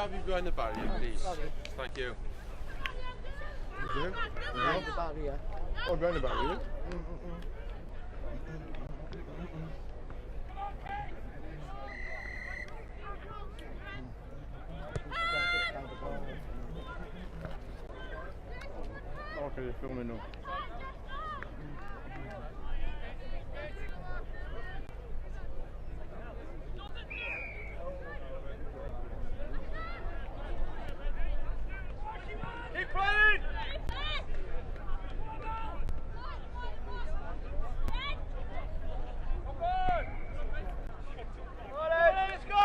have you behind the barrier, please? Thank you. Behind the barrier. Oh, behind the barrier. Okay, you're filming now. Keep playing! Come on! Come on, let's go!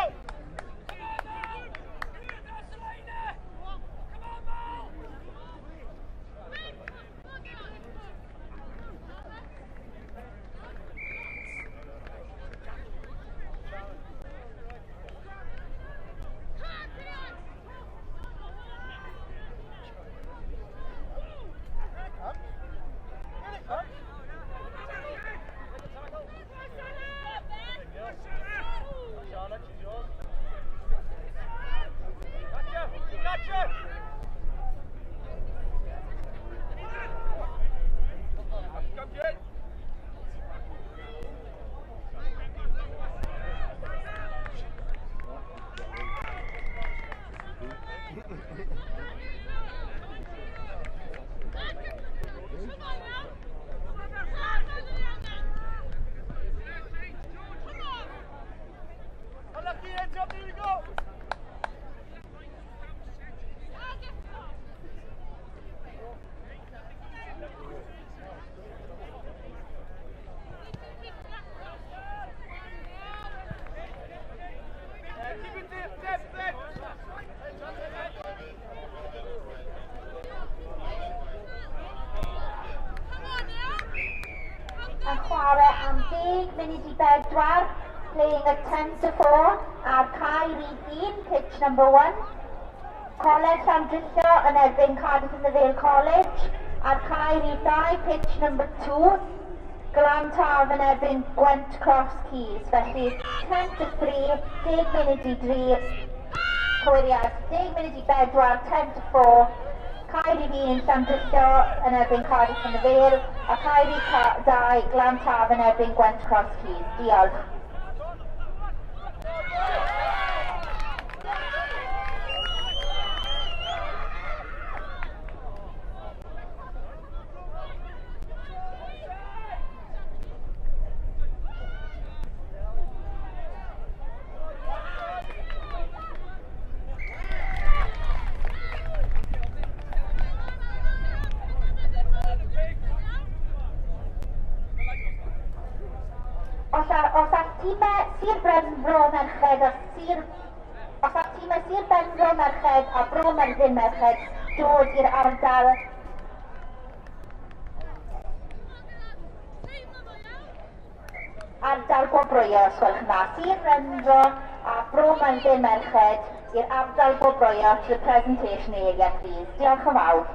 Yn chwarae am 3:50, playing at 3:50 ar cae rhif 1, pitch number 1. Coleg Llandrillo yn erbyn Cardiff and the Vale College. Ar cae rhif 2, pitch number 2, Glan Taf yn erbyn Gwent Cross Keys. Felly 2:50, 2:50, cywiriad, 3:50, 3:50, cae rhif 1 Llandrillo yn erbyn Cardiff and the Vale, a cae rhif 2 Glan Taf yn erbyn Gwent Cross Keys. Diolch. Os all tîmau Sir Benfro Merched a Sir... Os all tîmau Sir Benfro Merched a Bro Myrddin Merched dod i'r ardal gwobrwyo, os gwelwch yn dda. Sir Benfro a Bro Myrddin Merched i'r ardal gwobrwyo to the presentation area, please. Diolch yn fawr.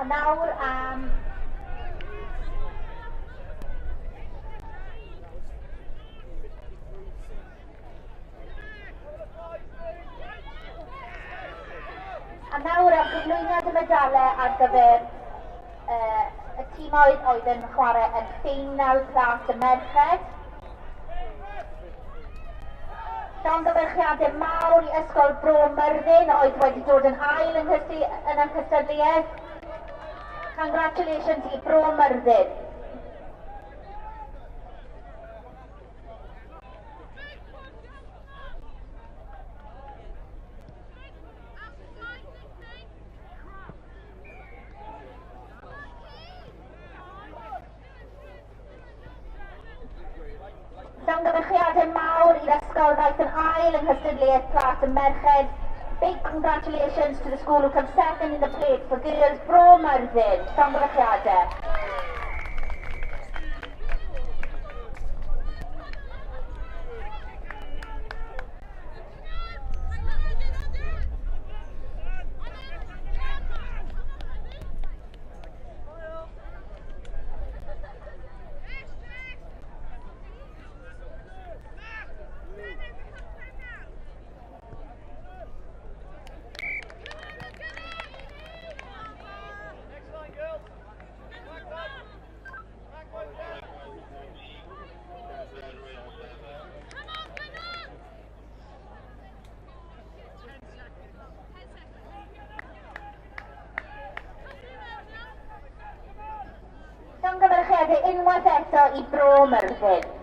A nawr am A nawr am gyflwyniad y medalau ar gyfer y tîmoedd oedd yn chwarae yn ffeinal plat y merched. Llongyfarchiadau mawr i Ysgol Bro Myrddin oedd wedi dod yn ail yn y cystadleuaeth. Congratulations i Bro Myrddin. Llongyfarchiadau mawr i'r ysgol ddaeth yn ail yng nghystadleuaeth plat y merched. Big congratulations to the school who come second in the plate for girls, Bro Myrddin. Llongyfarchiadau. Llongyfarchiadau unwaith eto i Bro Myrddin.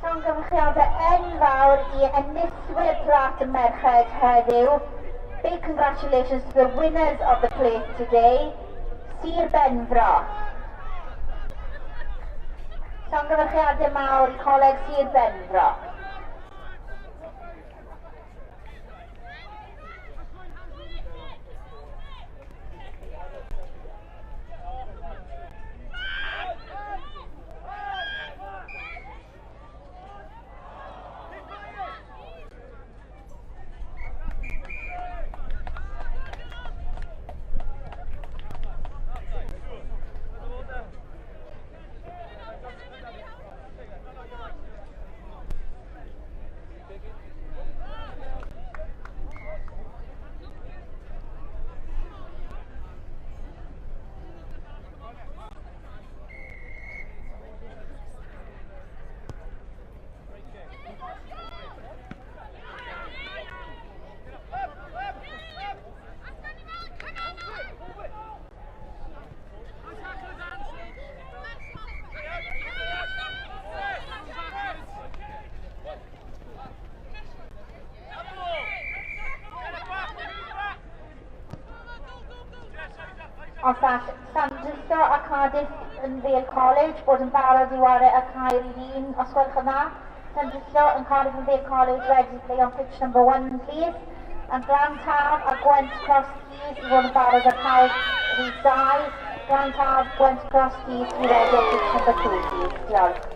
Llongyfarchiadau enfawr i enillwyr plat y merched heddiw. Big congratulations to the winners of the plate today, Sir Benfro. Llongyfarchiadau mawr i Coleg Sir Benfro. Os all Llandrillo a Cardiff and Vale College bod yn barod i ware y cae rhif 1, os gwelwch yn dda. Llandrillo and Cardiff and Vale College ready to play on pitch number 1, please. And Glantaf a Gwent Cross Keys i fod yn barod ar cae rhif 2. Glantaf, Gwent Cross Keys to be ready on pitch number 2, please. Diolch.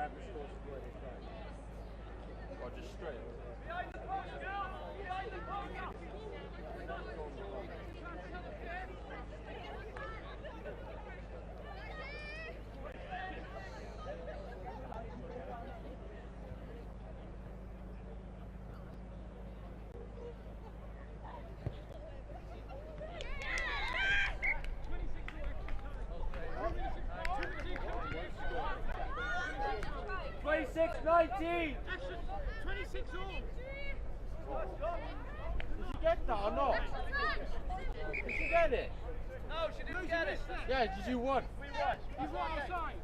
have the scores to play this game. Well, just straight. Behind the post, girls! Behind the post! 26-19. 26 all! Did you get that or not? Did you get it? No, she didn't get it. Yeah, did you won? We won. You won offside.